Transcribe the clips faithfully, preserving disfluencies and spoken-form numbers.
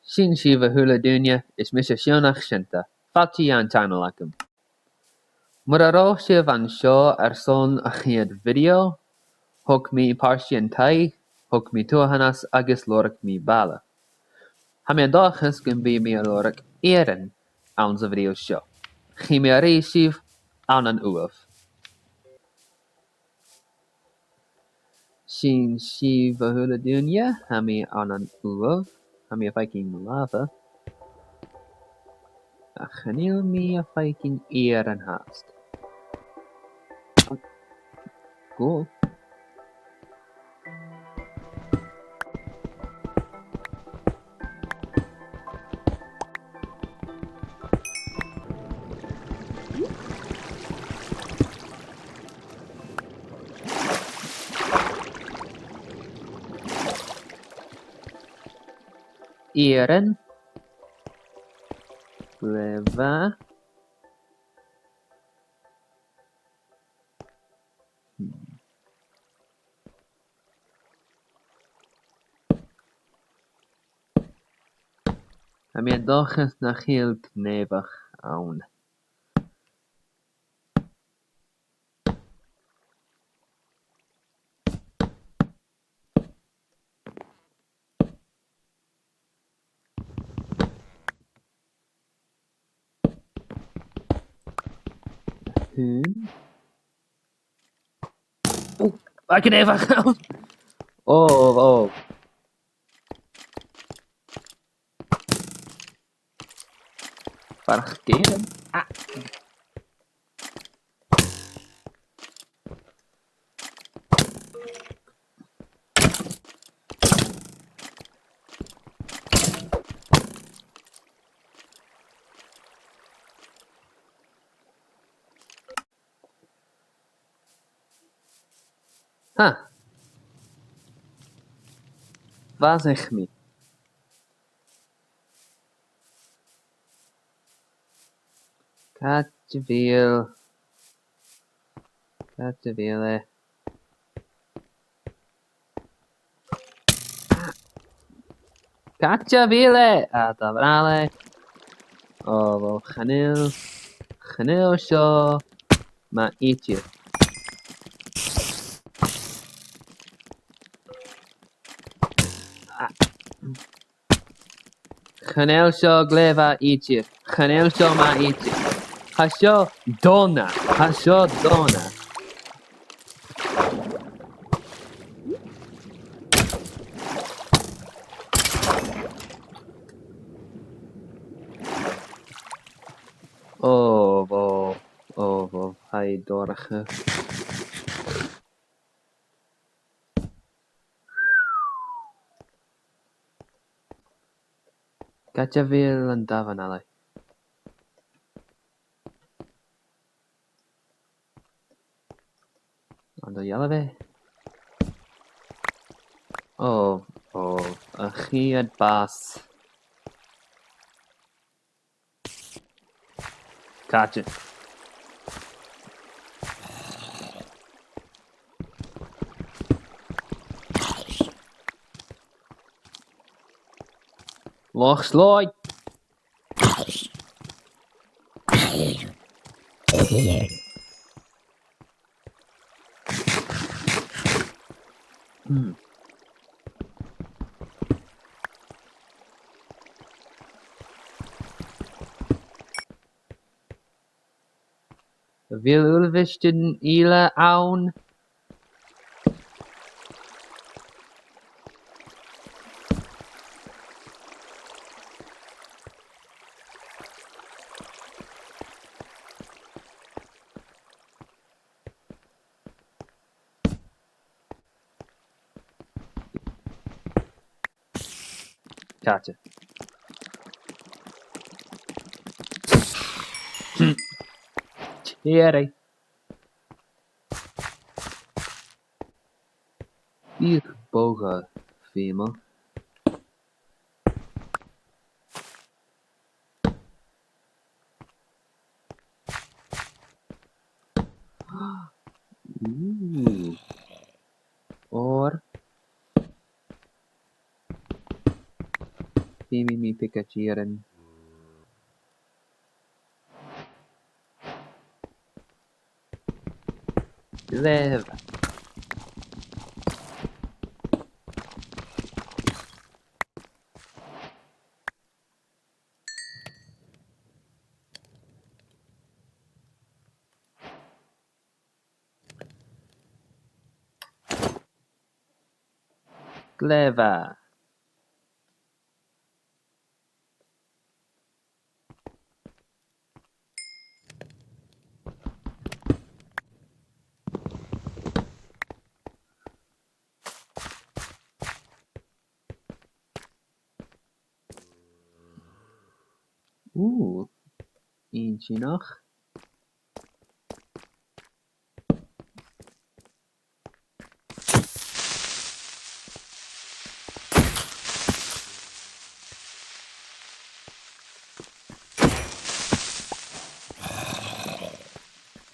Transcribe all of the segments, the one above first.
Sin sibh, a h-uile duine, is mise Seonach Seunta. Fàilte dhan channel agam. Mura robh sibh an seo airson a' chiad video, thog mi pàirt dhen taigh, thog mi tuathanas agus lorg mi bàla. Tha mi an dòchas gum bi mi a' lorg iarann anns a' video seo. Chì mi a-rithist sibh ann an uamh. Sin sibh, a h-uile duine, tha mi ann an uamh, tha mi a' faicinn lava. Ach chan eil mi a' faicinn iarann fhathast. Cool. Iarann. Glè mhath. Hmm. Tha mi an dòchas nach eil gnìomhach ann. Hmm. Oh, I can never. Oh, oh. Barach gearan. Ah. Ha! Bhàsaich mi. Càit a bheil, càit a bheil e? Càit a bheil e? Ah, dà bhràthair. Ò, bhò, chan eil, chan eil seo math idir. Ah. Chan eil seo glè mhath idir. Chan eil seo math idir. Tha seo dona. Tha seo dona. Ò, bhò. Ò, bhò. Tha e dorcha. Càit a bheil an damhan-allaidh? An do dh'fhalbh e? Ò, ò, a' chiad bàs. Càite? Loch Sloy. Hmm. A bheil uilebheistean eile ann? Càite? Tìoraidh. Bhiodh bogha feumail. Ooh. Or. Feumaidh mi piocaid iarainn. Glè mhath. Glè mhath. Ù, inntinneach.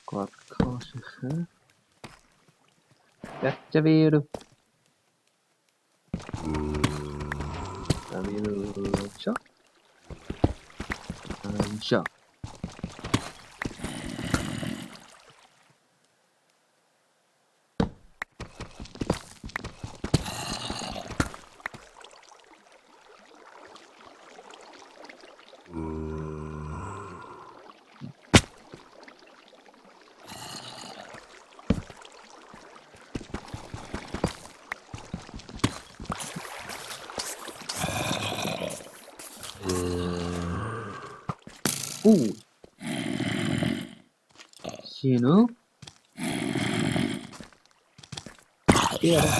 Glè mhath. Gabh mo bhìdeadh. Gabh mo bhìdeadh seo. An seo. Ù. Sin thu. Dìreach.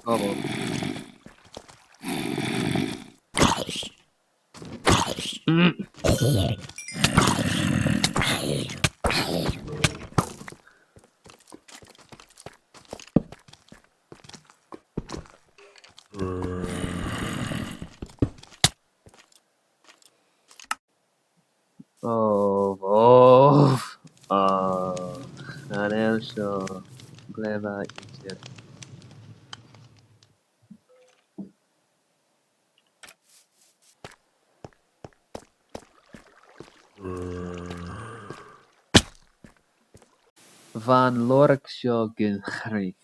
Oh, well. Mm. Oh, oh. Ah, an uair seo, glè mhath idir. Bha an lorg seo gun chreic,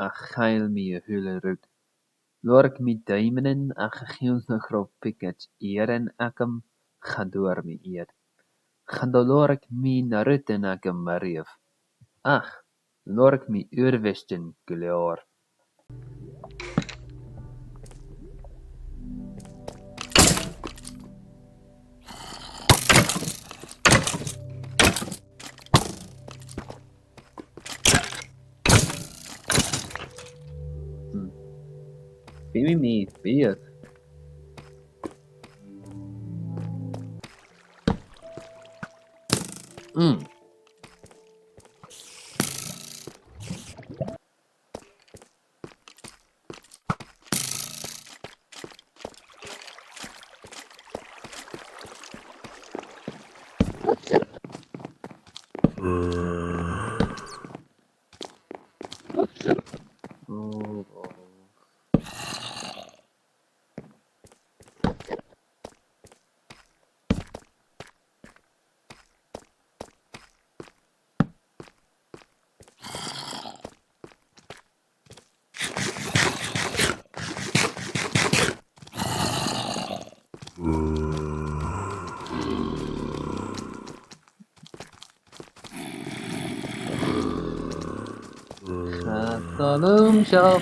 ach chaill mi a h-uile rud. Lorg mi daoimeanan, ach a chionn 's nach robh piocaid iarainn agam, cha d' fhuair mi iad. Chan do lorg mi na rudan agam a-riamh. Ach lorg mi uirmhistean gu leòr. Hmm. Feumaidh mi feitheamh. Hmm. Cha toil leam seo.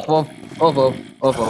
Ò, ò, ò, ò.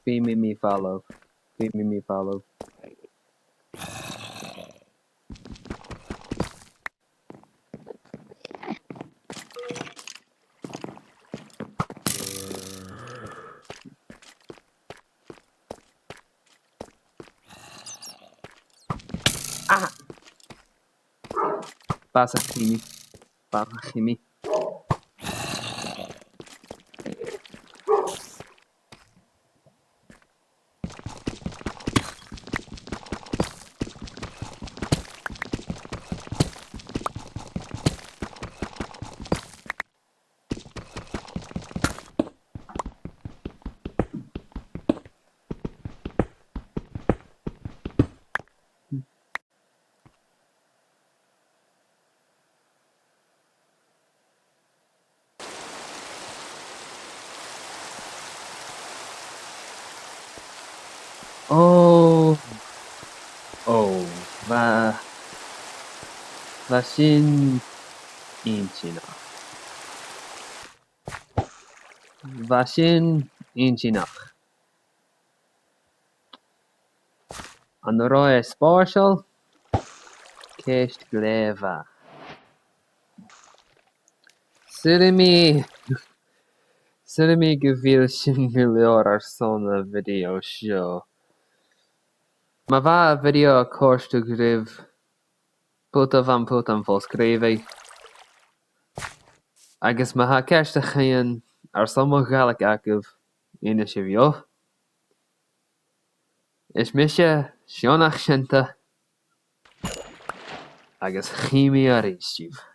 Feumaidh mi falbh. Feumaidh mi falbh. Ah! Bàs a' chimidh. Bàs a' chimidh. Ò, ò, bha, bha sin inntinneach. Bha sin inntinneach. An robh e spòrsail? Ceist glè mhath. Saoilidh mi, saoilidh mi gu bheil sin gu leòr airson a' video seo. Ma bha a' video a' còrdadh ribh, put am, put am fo-sgrìobhadh. Agus ma tha ceist a chionn airson mo Ghàidhlig agaibh, innsibh dhomh. Is mise Seonach Seunta, agus chì mi a-rithist sibh.